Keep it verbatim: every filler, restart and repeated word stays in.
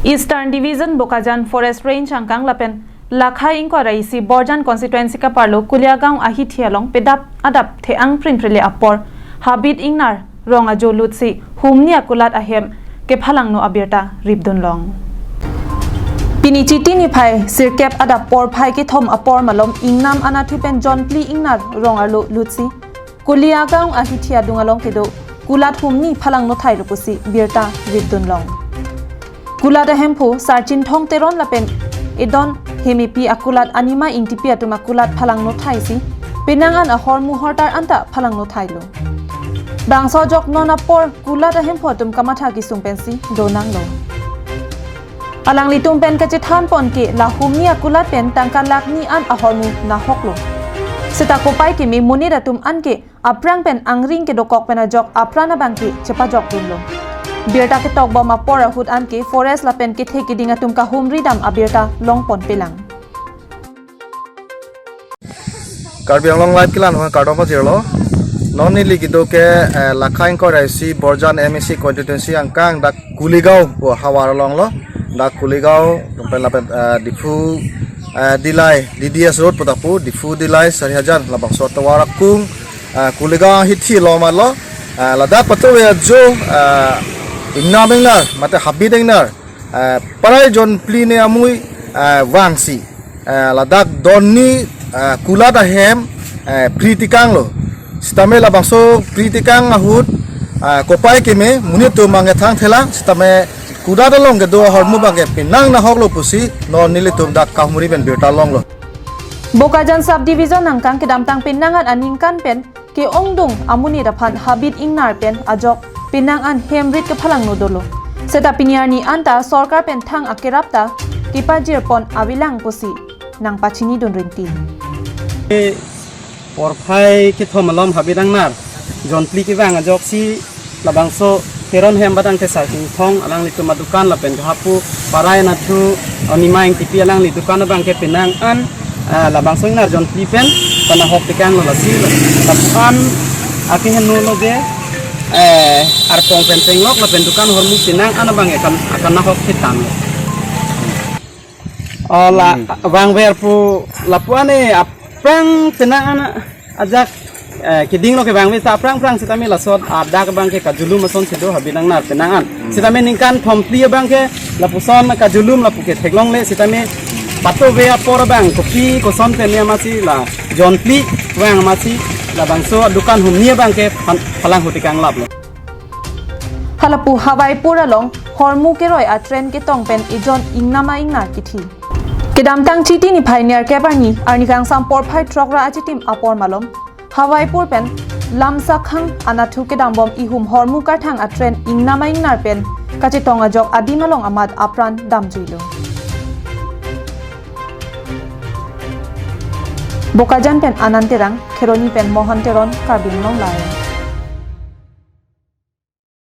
Eastern Division Bokajan Forest Range angkang lapen Lakha ingkoi ra isi Borjan constituency kaparlo Kuliagaon ahithi along pedap adap the-ang prinprele apor habit ingnar rong ajo lutsi humni akulat ahem kephalangno abirta ripdunlong. Pini Chiti niphai sirkep adap porphai kethom apor malom ingnam anatthu pen jonphli ingnar rong arlo lutsi Kuliagaon ahithi adung along kedo kulat humni phalangno thailo pusi birta ripdunlong. Kulat ahemphu Sarchinthong Teron lapen Edon Hemepi akulat Anima Ingtipi atum akulat phalangno thaisi penang an ahormu hortar anta phalangno thailo. Bangso ajok non apor kulat ahemphu atum kamatha kesung pensi donanglo. Alanglitum pen kachethanpon ke la humni akulat pen tangka lakh ni an ahormu nahoklo. Seta kopai keme monit atum anke aphrang pen angring kedokok pen ajok apran abangke chepajokdunlo. Birta ketokbom apor ahut anke forest lapen kethe keding atum kahumridam abirta longponpelang. Karbi Anglong Live kelang aphan kardom pajirlo. Non neli kedo ke, eh, Lakha ingkoi ra isi Borjan M A C constituency angkang dak Kuliagaon pu havar alonglo. Dak Kuliagaon lapen lapen, eh, Diphu, eh, Dillai D D S road pu ta pu Diphu Dillai Sarihajan labangso tovar akung, eh, Kuliagaon ahithi along malo. Eh, ladak patuve ajo, eh, ingnam ingnar mate habit ingnar, eh, parai jonphli ne amui, eh, vangsi, eh, ladak donni, eh, kulat ahem, eh, phri tekanglo. Sitame labangso phri tekang ahut, eh, kopai keme monit atum abangke thangthelang sitame kulat along kedo ahormu abangke penang nahoklo pusi non nelitum dak kahumri pen birta longlo. Bokajan Sub Division angkang kedamtang penang an aningkan pen ke-ongdung amonit aphan habit ingnar pen ajok penang an hemrit kephalangno dolo. Seta pini arni anta sorkar pen thang akerap ta kepajirpon avelang pusi nangpachinidun rinti. Porphai kethom alom habit ingnar jonphli kevang ajoksi labangso Teron hem badang ke Sarchinthong alanglitum adukan lapen kehapu parai anatthu Anima Ingtipi alangli dukan abangke penang an, ah, labangso ingnar jonphli pen panahok tekanglo lasi lapu an akeheno lo je, eh, arpong pen tenglok lapen dukan ahormu penang an abangke kan akan nahok tanglo. Oh, la, hmm, vangver pu lapu an aphrang penang an ajak, eh, kedinglo kevangve ta aphrang aphrang sitame lason adak abangke kajulum asonsi do habit ingnar penang an. Hmm. Sitame ningkan thomphli abangke lapuson kajulum lapu ke theklongle sitame patuve apor abang kopi koson pen amatsi la jonphli vang amatsi labangso dukan humni abangke phan-, phalang huti kanglaplo. Halapu Hawaipur along hormu keroi atren ketong pen ejon ingnam a-ingnar kithi. Kedamtang Chiti niphai nerkep arni, arni kangsam porphai throk ra achitim apor malom Hawaipur pen Lamsakhang anatthu kedambom ihum hormu karthang atren ingnam a-ingnar pen kachetong ajok adim along amat apran damjuilo. Bokajan pen Anand Terang, Kheroni pen Mohan Teron, Karbi Anglong Live.